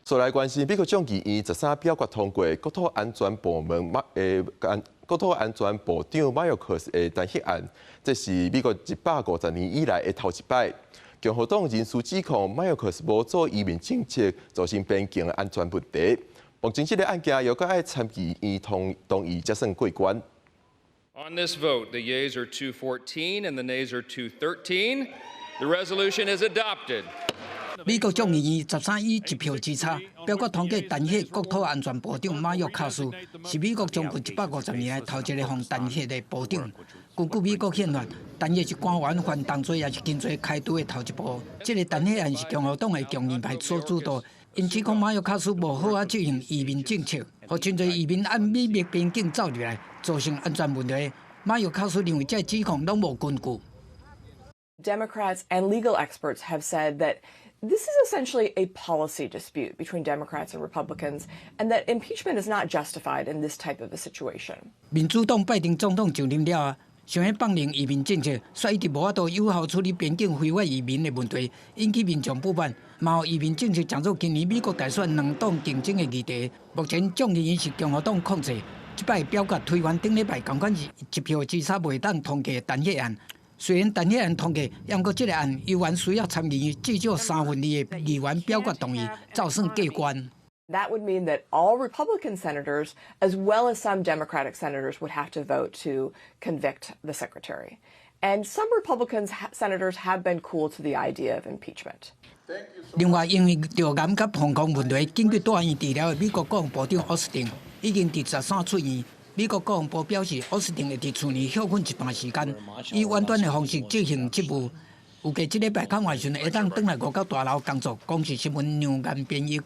再來關心美國眾議院13表決通過國土安全部門馬誒安國土安全部長馬約克斯的彈劾案，這是美國150年以來的頭一擺。共和黨人士指控馬約克斯無做移民政策，造成邊境安全問題。目前這个案件猶閣愛參議院同同意才算過關。 On this vote, the yeas are 214 and the nays are 213. The resolution is adopted. 美國眾議院13以一票之差表決通過彈劾國土安全部長馬約卡斯，是美國將近150年來頭一个予彈劾的部長。根據美國憲法，彈劾是官員犯重罪抑是輕罪開除的頭一步。這个彈劾案是共和黨的強硬派所主導，𪜶指控馬約卡斯無好好執行移民政策，予真濟移民按美墨邊境走入來，造成安全問題。馬約卡斯認為這个指控攏無根據。 Democrats and legal experts have said that this is essentially a policy dispute between Democrats and Republicans, and that impeachment is not justified in this type of a situation. 民主黨拜登總統就任了後，想欲放任移民政策，煞一直無法度有效處理邊境非法移民的問題，引起民眾不滿。嘛予移民政策成做今年美國大選兩黨競爭的議題。目前眾議院是共和黨控制，這擺表決推翻頂禮拜仝款是一票之差袂當通過彈劾案。雖然彈劾案通過，毋過這个案猶原需要參議院至少三分二的議員表決同意，才算過關。 That would mean that all Republican senators, as well as some Democratic senators, would have to vote to convict the secretary. And some Republican senators have been cool to the idea of impeachment. 另外，因為著癌佮膀胱問題緊急住院治療的美國國防部長奧斯汀已經佇13出院。美國國防部表示，奧斯汀會佇厝內歇睏一段時間，以遠端的方式執行職務。預計這禮拜較晚時會當轉來五角大樓工作。公視新聞梁岩編譯。